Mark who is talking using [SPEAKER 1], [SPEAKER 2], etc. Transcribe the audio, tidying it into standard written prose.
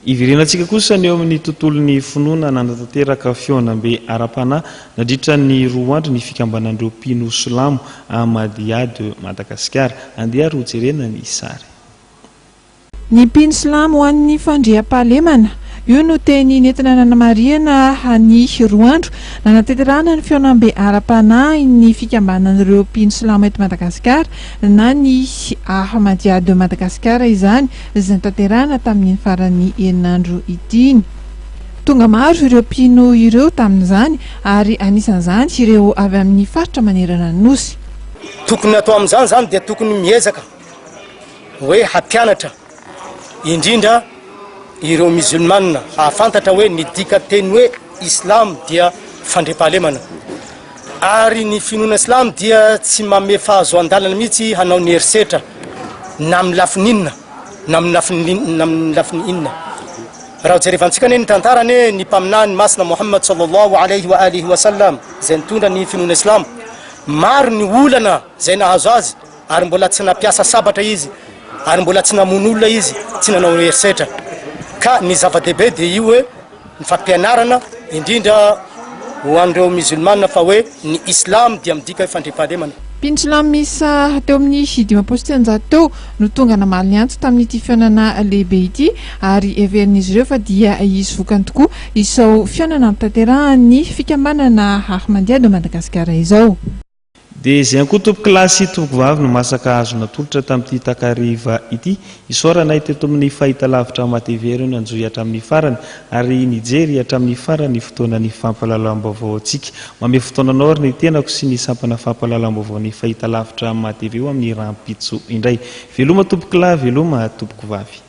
[SPEAKER 1] Hiverenantsika kosa ny eo amin'ny tontolon'ny finoana nanatanteraka fihaonambe ara-panahy nandritra ny roa andro ny fikambanan'ireo mpino silamo Ahmadiyya de Madagasikara. Andeha ary hojerena ny sary.
[SPEAKER 2] Ny mpino silamo ho an'ny fandriampahalemana. Io no teny nentina nanamarihana ny roa andro nanatanterahana ny fihaonambe ara-panahin'ny fikambanan'ireo mpino silamo eto Madagasikara na ny Ahmadiyya de Madagascar izany izay notanterahina tamin'iny faran'ny herinandro ity. Tonga maro ireo mpino ireo tamin'izany ary anisan'izany ireo avy amin'ny faritra manerana ny Nosy.
[SPEAKER 3] Tokony atao amin'izany izany dia tokony miezaka hoe hampianatra indrindra ireo musulmana hahafantatra hoe ny dikateny hoe islam dia fandriampahalemana ary ny finoana silamo dia tsy manome fahazoan-dalana mihitsy hanao ny herisetra na amin'ny lafiny inona na amin'ny lafiny na amin'ny lafiny inona. Raha jerevantsika anie ny tantara anie ny mpaminany masina Muhammad sallallahu alayhi wa alihi wa sallam izay nitondra ny finoana silamo, maro ny olana izay nahazo azy ary mbola tsy nampiasa sabatra izy ary mbola tsy namono olona izy, tsy nanao herisetra. Ka ny zava-dehibe dia io hoe ny fampianarana indrindra ho an'ireo musulmana fa hoe ny islam dia midika hoe fandriampahalemana.
[SPEAKER 2] Mpino silamo miisa teo amin'ny 350 teo no tonga namaly ny antso tamin'ity fihaonana lehibe ity ary heverin'izy ireo fa dia hisy vokany tokoa izao fihaonana notanterahan'ny fikambanana Ahmadiyya de Madagasikara izao.
[SPEAKER 1] Dia izay ihany koa tompokolahy sy tompokovavy no masaka azo natolotra tamin'ity takariva ity. Isaorana teto amin'ny fahitalavitra Matv ireo nanjohy hatramin'ny farany ary nijery hatramin'ny farany fotoanan'ny fampahalalam-baovao antsika. Mamehy fotoana anao ary ny tenako sy ny sampana fampahalalam-baovao ny fahitalavitra Matv ho amin'ny rahampitso indray. Veloma tompokolahy, veloma tompokovavy.